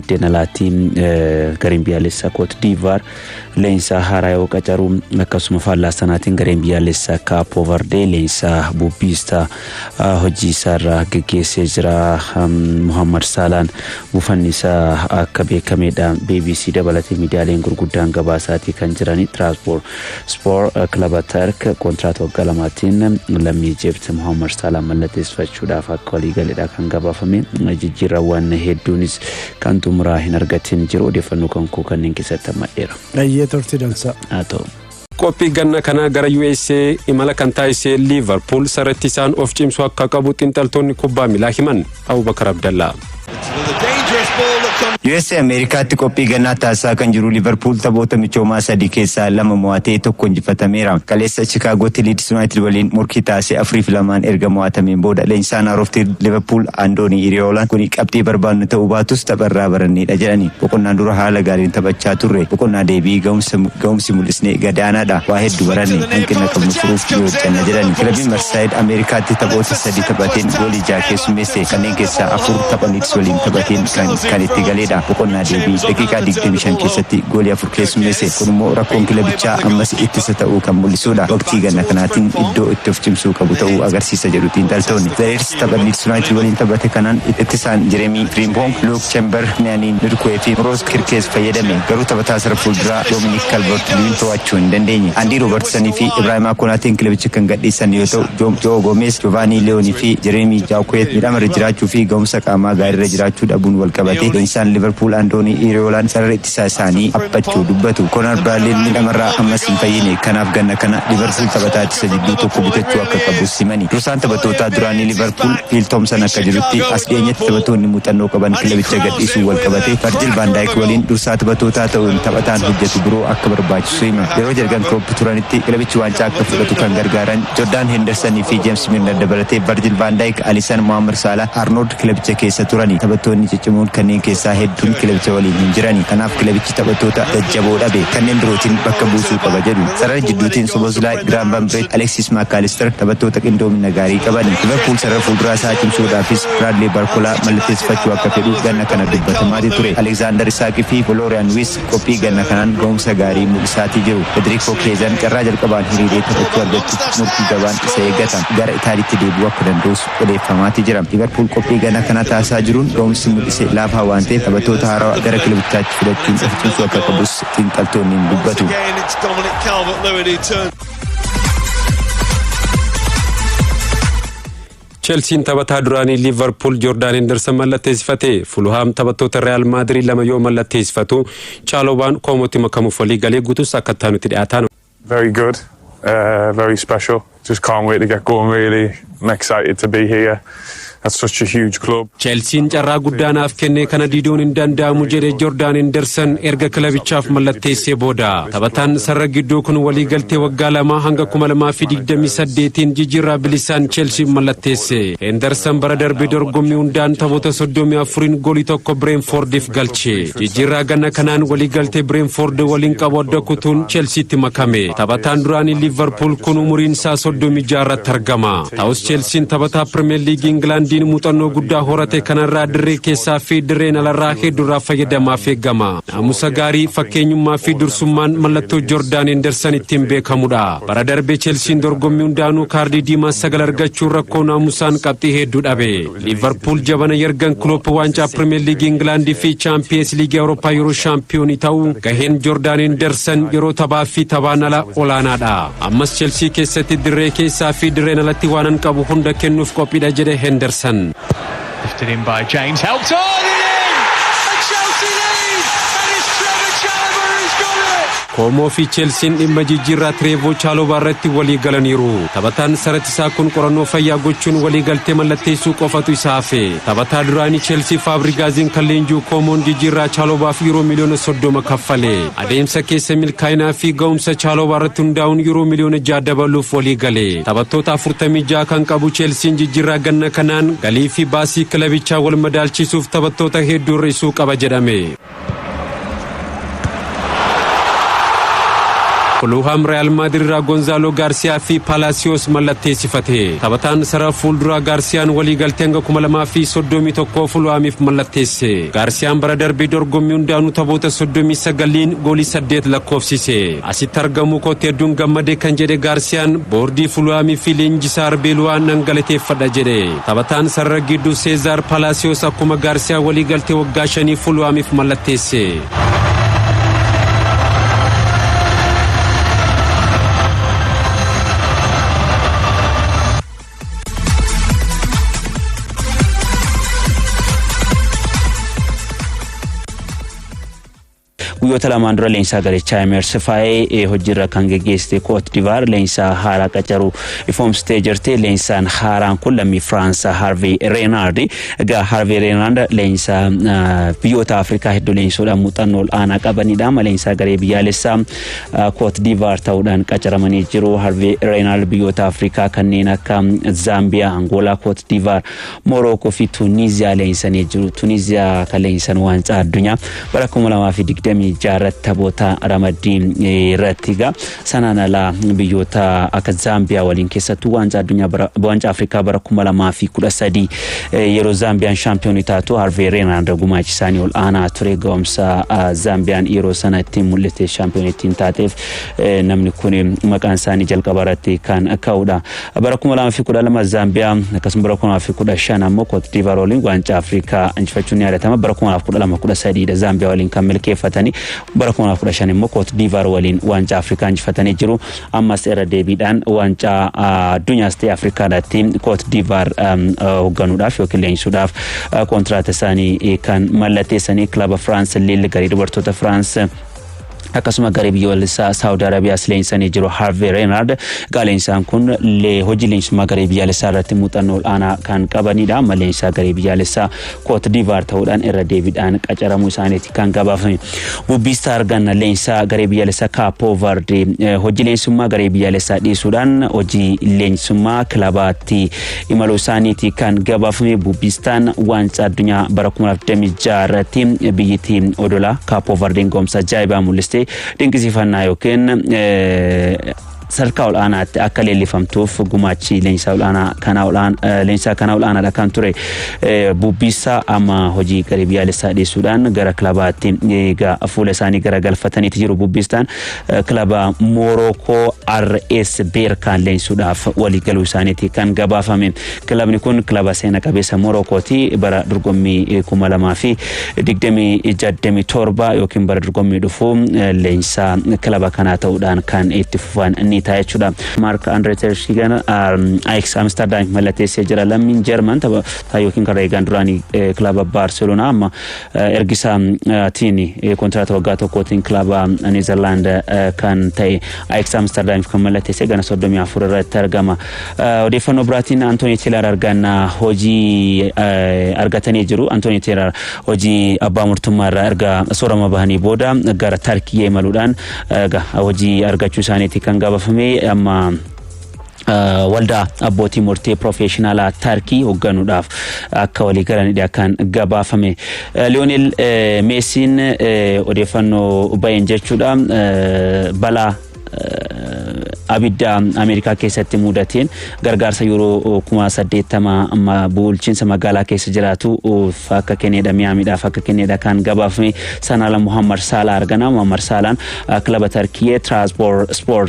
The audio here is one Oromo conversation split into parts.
Dinagdeen alaatiin gareen biyyaalessaa Koot Diivaar leenjisaa haaraa yoo qacaru, akkasuma faallaa sanaatiin gareen biyyaalessaa Kaappoo Vardee leenjisaa Bubbiistaa hojii isaarraa geggeessee jira. Muhammad Saalaan buufanni isaa akka beekameedha. BBC dabalatee miidiyaaleen gurguddaan gabaasaatii kan jirani. Trabzonspor kilaba Turk kontiraata waggaa 2tiin lammii Ijipt Muhammad Saalaan mallatteessifachuudhaaf akka walii galeedha kan gabaafame. Jijjiirrawwan hedduunis kan xumuraa hin argatin jiru. Odeeffannoo kan koo kanneen keessatti hammadheera. Dhayyee, turtii dansaa. Haa ta'u. Qophii ganna kanaa gara USA imala kan taasise Liverpool sarratti isaan of cimsuu akka qabu xiinxaltoonni kubbaa miilaa himan. Abubakar Abdallaa. USA Ameerikaatti qophii gannaa taasisaa kan jiru Liverpool taphoota michoomaa sadii keessaa lama mo'atee tokko injifatameera. Kaleessa Chicaagootti Leeds United waliin murkii taasisee 4-2 erga mo'atameen booda leenjisaan haaroftii Liverpool Andooni Iriyoolaan kuni qabxii barbaannu ta'uu baatus tapharraa baranneedha jedhani. Boqonnaan dura haala gaariin taphachaa turre. Boqonnaa deebii ga'umsi mul'isnee gadaanaadha. Waa hedduu baranne, hanqina qabnu furuuf ni hojjanna jedhani. Kilabiin Merseyside Ameerikaatti taphoota sadii taphateen goolii jaha keessummeesse. Kanneen keessaa afur tapha Leeds waliin taphateen kan itti galeedha. Boqonnaa deebii daqiiqaa 25 keessatti goolii afur keessummeesse. Kun immoo rakkoon kilabichaa ammas ittisa ta'uu kan mul'isudha. Waqtii ganna kanaatiin iddoo itti of cimsuu qabu ta'uu agarsiisa jedhu xiinxaltoonni. The Reds tapha Leeds United waliin taphate kanaan ittisaan Jeremii Frimpong, Luke Chamberlain, Nurkwee fi Milos Kirkeez fayyadame. Garuu taphataa sarara fuulduraa Dominic Calvert-Lewin to'achuu hin dandeenye. Andy Robertsonii fi Ibrahima Konaateen kilabicha kan gadhiisan yoo ta'u, Joe Gomez, Giovanni Leoni fi Jeremy Jacquet miidhamarra jiraachuu fi ga'umsa qaamaa gaariirra jiraachuu dhabuun wal qabate leenjisaan Liverpool Andooni Iriyoolaan sarara ittisaa isaanii haphachuu dubbatu. Conor Bradley miidhamarraa ammas hin fayyine. Kanaaf ganna kana Liverpool taphataa ittisa jidduu tokko bitachuu akka qabus himani. Dursaan taphattootaa duraanii Liverpool Phil Thompson akka jedhutti, as dhiyeenyatti taphattoonni muuxannoo qaban kilabicha gadhiisuu wal qabate Virgil van Dijk waliin dursaa taphattootaa ta'uun taphataan hojjetu biroo akka barbaachisu hima. Yeroo Jurgen Klopp turanitti kilabichi waancaa akka fudhatu kan gargaaran Jordan Henderson fi James Milner dabalatee Virgil van Dijk, Alisson, Mohamed Salah, Arnold kilabicha keessa turani. Taphattoonni ciccimoon kanneen keessaa hedduun kilabicha waliin hin jirani. Kanaaf kilabichi taphattoota jajjaboo dhabe kanneen birootiin bakka buusuu qaba jedhu. Sarara jidduutiin Szoboszlai, Gravenberch, Alexis McAllister taphattoota qindoomina gaarii qabani. Liverpool sarara fuulduraa isaa cimsuudhaafis Bradley Barcola mallatteessifachuu akka fedhu ganna kana dubbatamaati ture. Alexander Isak fi Florian Wirtz qophii ganna kanaan ga'umsa gaarii mul'isaatii jiru. Federico Chiesaan carraa jalqabaan hiriiree taphachuu argachuuf murtii jabaan isa eeggata. Gara Itaaliitti deebi'uu akka danda'us odeeffamaati jira. Liverpool qophii ganna kana taasisaa jiruun ga'umsi mul'ise laafaa waan ta'eef taphattoota haarawaa gara kilabichaatti fidachuun of cimsuu akka qabus xiinxaltoonni ni dubbatu. Again, it's Dominic Calvert-Lewin who turned. Chelsiin taphataa duraanii Liverpool Jordan Henderson mallatteessifate. Fulham taphattoota Real Madrid lama yoo mallatteessifatu, Chaalobaan Koomotti makamuuf walii galee guutus akka taanutti dhiyaatan. Very good, very special. Just can't wait to get going, really. I'm excited to be here at such a huge club. Chelsiin carraa guddaa naaf kenne kana diduun hin danda'amu jedhe Jordan Henderson erga kilabichaaf mallatteessee booda. Taphataan sarara gidduu kun walii galtee waggaa 2 hanga 2028iin jijjiirraa bilisaan Chelsiin mallatteesse. Henderson bara darbe dorgommii hundaan taphoota 34iin goolii tokko Brentfordiif galche. Jijjiirraa ganna kanaan walii galtee Brentford waliin qabu adda kutuun Chelsiitti makame. Taphataan duraanii Liverpool kun umuriin isaa 36 irratti argama. Ta'us Chelsiin taphataa Premier League Ingilaandiin muuxannoo guddaa horate kanarraa dirree keessaa fi dirreen alarraa hedduurraa fayyadamaaf eegama. Naamusa gaarii, fakkeenyummaa fi dursummaan mallattoo Jordan Henderson ittiin beekamudha. Bara darbe Chelsiin dorgommii hundaanuu kaardii diimaa sagal argachuun rakkoo naamusaan qabxii hedduu dhabe. Liverpool jabana Jurgen Klopp waancaa Premier League Ingilaandii fi Champions League Awurooppaa yeroo shaampiyoonii ta'u gaheen Jordan Henderson yeroo taphaa fi taphaan ala olaanaadha. Ammas Chelsea keessatti dirree keessaa fi dirreen alatti waanan qabu hunda kennuuf qophiidha jedhe Henderson. Lifted in by James, helped on and in! And Chelsea lead! And it's Trevor Chalobah who's got it! Koomoo fi Cheelsiin dhimma jijjiirraa Tireevoo Chaalobaa irratti walii galaniiru. Taphataan saratisaa kun qorannoo fayyaa gochuun walii galtee mallatteessuu qofatu isa hafe. Taphataa duraanii Cheelsii Faabrigaaziin kan leenjuu Koomoon jijjiirraa Chaalobaaf yuuroo miliyoona 30 kaffale. Adeemsa keessa milkaa'inaa fi ga'umsa Chaalobaa irratti hundaa'uun yuuroo miliyoona 6 dabaluuf walii gale. Taphattoota 46 kan qabu Cheelsiin jijjiirraa ganna kanaan galii fi baasii kilabichaa wal madaalchisuuf taphattoota hedduu hir'isuu qaba jedhame. Fulham Real Madrid irraa Gonzaalo Gaarsiyaa fi Palaasiyoos mallatteessifate. Taphataan sarara fuulduraa Gaarsiyaan walii galtee hanga 2031 Fulhamiif mallatteesse. Gaarsiyaan bara darbee dorgommii hundaanuu taphoota 39n goolii 8 lakkoofsise. "Asitti argamuu kootti hedduun gammadee," kan jedhe Gaarsiyaan, "boordii Fulhamii fi leenjisaa Arbeeluwaa nan galateeffadha," jedhe. Taphataan sarara gidduu Seezaar Palaasiyoos akkuma Gaarsiyaa walii galtee waggaa 5 Fulhamiif mallatteesse. Guyyoota 2n dura leenjisaa garechaa Emerse Faayee hojiirra kan geggeessite Koot Divaar leenjisaa haaraa qacaruu ifoomsitee jirti. Leenjisaan haaraan kun lammii Firaansa Harvey Reenaard. Egaa Harvey Reenaard leenjisaa biyyoota Afrikaa hedduu leenjisuudhaan muuxannoo ol aanaa qabanidha. Amma leenjisaa garee biyyaalessaa Koot Divaar ta'uudhaan qacaramanii jiru. Harvey Reenaard biyyoota Afrikaa kanneen akka Zaambiyaa, Angoolaa, Koot Divaar, Morookoo fi Tuniiziyaa leenjisanii jiru. Tuniiziyaa kan leenjisan waancaa addunyaa bara 2026 irratti taphoota ramaddii irratti. Egaa sanaan alaa biyyoota akka Zaambiyaa waliin, keessattuu waancaa addunyaa bara waancaa Afrikaa bara 2013 yeroo Zaambiyaan shaampiyoonii taatu, Harvey Reenaard gumaachi isaanii ol aanaa ture. Ga'umsa Zaambiyaan yeroo sana ittiin mul'ate shaampiyoonii ittiin taateef namni kun maqaan isaanii jalqaba irratti kan ka'udha. Bara 2012 Zaambiyaa, akkasuma bara 2015 ammoo Koot Divaar waliin waancaa Afrikaa injifachuun ni yaadatama. Bara 2012 13 Zaambiyaa waliin kan milkeeffatanii, bara 2015 immoo Koot Divaar waliin waancaa Afrikaa injifatanii jiru. Ammas irra deebiidhaan waancaa addunyaas ta'e Afrikaadhaatti Koot Divaar hoogganuudhaaf yookiin leenjisuudhaaf kontiraata isaanii kan mallatteessanii. Kilaba Firaans Lille, garee dubartoota Firaans, akkasuma garee biyyoolessaa Saawud Arabiyaas leenjisanii jiru Harvey Reenaard. Egaa leenjisaan kun hojii leenjisummaa garee biyyaalessaa irratti muuxannoo ol'aanaa kan qabanidha. Amma leenjisaa garee biyyaalessaa Koot Divaar ta'uudhaan irra deebiidhaan qacaramuu isaaniiti kan gabaafame. Bubbiistaa arganna. Leenjisaa garee biyyaalessaa Kaappoo Varde hojii leenjisummaa garee biyyaalessaa dhiisuudhaan hojii leenjisummaa kilabaatti imaluu isaaniiti kan gabaafame. Bubbiistaan waancaa addunyaa bara 2026 irratti biyyittii odola Kaappoo Vardeen ga'umsa ajaa'ibaa mul'iste dinqisiifannaa yookiin sadarkaa ol'aanaatti akka leellifamtuuf gumaachi leenjisaa kanaa ol'aanaadha kan ture. Bubbisaa amma hojii garee biyyaalessaa dhiisuudhaan gara kilabaatti egaa fuula isaanii gara galfataniiti jiru. Bubbistaan kilaba Moorookoo RS Beerkaan leenjisuudhaaf waliigaluu isaaniiti kan gabaafame. Kilabni kun kilaba seena qabeessa Moorookooti. Bara dorgommii 2027 yookiin bara dorgommii dhufu leenjisaa kilaba kanaa ta'uudhaan kan itti fufan ni ta'a jechuudha. Mark Andre ter Stegen Ajax Amsterdam mallatteessee jira. Lammiin Jarman taphataa yookiin karra eegaan duraanii kilaba Baarseloonaa amma ergisaatiin kontiraata waggaa tokkootiin kilaba Neezerlaand kan ta'e Ajax Amsterdamiif kan mallatteesse gana 34 irratti argama. Odeeffannoo biraatiin Antoonii Teelar arganna, hojii argatanii jiru. Antoonii Teelar hojii abbaa murtummaa irraa erga soorama bahanii booda gara Tarkiyyee imaluudhaan hojii argachuu isaaniiti kan gabaafame. Amma waldaa abbootii murtii profeeshinaalaa Tarkii hoogganuudhaaf akka walii galanidha kan gabaafame. Liyoonel Meesiin odeeffannoo baheen jechuudha balaa abidda Ameerikaa keessatti mudateen gargaarsa yuuroo 80,000 bulchiinsa magaalaa keessa jiraatu akka kennedha, Miyaamiidhaaf akka kennedha kan gabaafame. Sanaala Muhammad Saalaa argana. Muhammad Saalaan kilaba Tarkiyyee Trabzonspor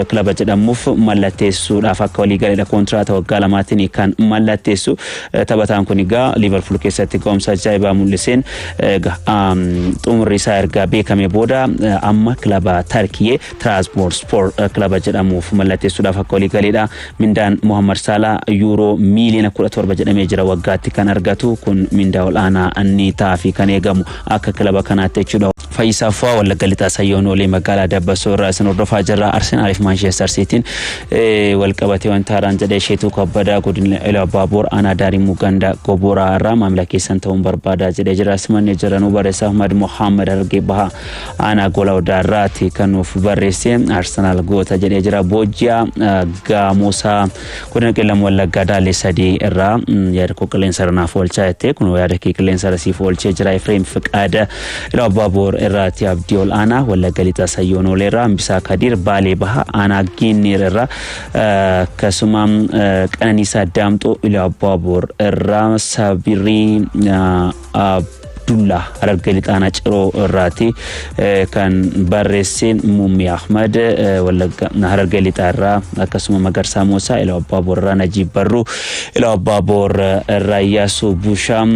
kilaba jedhamuuf mallatteessuudhaaf akka walii galedha, kontiraata waggaa 2tiin kan mallatteessu. Taphataan kun egaa Liverpool keessatti ga'umsa ajaa'ibaa mul'iseen xumurri isaa erga beekame booda amma kilaba Tarkiyyee Trabzonspor kilaba jedhamuuf mallatteessuudhaaf akka walii galeedha. Mindaan Muhammad Saalaa yuuroo miiliyoona 17 jedhamee jira waggaatti kan argatu. Kun mindaa ol'aanaa ni ta'a fi kan eegamu akka kilaba kanaatti jechuudha. Fayyisaa Fu'aa, Wallagga Lixaa Sayyoon Oolee, magaalaa Dabbasoo irraa isin hordofaa jirra. Arsenaaliif Maanchestar Siitiin wal qabatee wanta haaraan jedhee. Isheetuu Kabbadaa, godina Iluu Abbaaboor, aanaa Daarimuu, ganda Goboraa irraa maamila keessan ta'uun barbaadaa jedhee jira. Simannee jira nu barreessa. Ahmad Muhammad, Harargee Bahaa, aanaa Gola Odaarraati kan nuuf barreesse. Arsenaal goota jedhee jira. Boojjiyaa Gaamosaa, godina Qellam Wallaggaa, Daalee 3 irraa yaada koo qilleensa irra naaf oolchaa jettee, kun yaada kee qilleensa irra siif oolchee jira. Efreem Fiqaada, Iluu Abbaaboor Irraati Abdii Ol'aanaa, Wallagga Lixaa Sayyoon Ooleerraa, Hambisaa Kadiir, Baalee Bahaa Aanaa Geenneer irraa, akkasuma Qananiisaa Daamxoo Iluu Abbaaboor irraa, Sabirii Abdullaa Harargee Lixaanaa Ciroo irraati kan barreesse, Muummee Ahmad Wallagga Harargee Lixaa irraa, akkasuma Magarsaa Moosaa Iluu Abbaaboor irraa, Najiib Barruu Iluu Abbaaboor irraa, Iyyaasuu Bushaa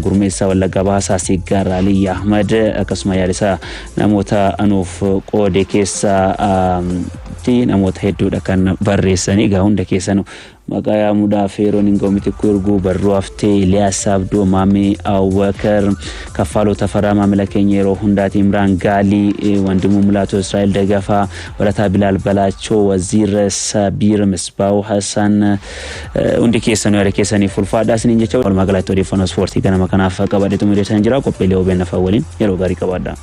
Gurmeessaa Wallagga Bahaa Saasiggaa irraa, Aliyyi Ahmad, akkasuma yaada namoota nuuf qoode keessaa namoota hedduudha kan barreessanii. Egaa hunda keessanuu maqaa yaamuudhaaf yeroon hin ga'u miti. Erguu Barruu Haftee, Iliyaas Abdoo, Maamee Awwakar, Kaffaaloo Tafaraa, maamila keenya yeroo hundaati, Imraan Gaalii, Wandimuu Mulaatoo, Israa'el Dagafaa, Barataa Bilaal Balaachoo, Waziir Sabiir, Misbaawu Hassan, hundi keessanuu yaada keessaniif ulfaadhaa isiniin jecha, walumaa galatti odeeffannoo ispoortii ganama kanaaf qabadhe xumureessan jira. Qophiilee OBN afaan waliin yeroo gaarii qabaadha.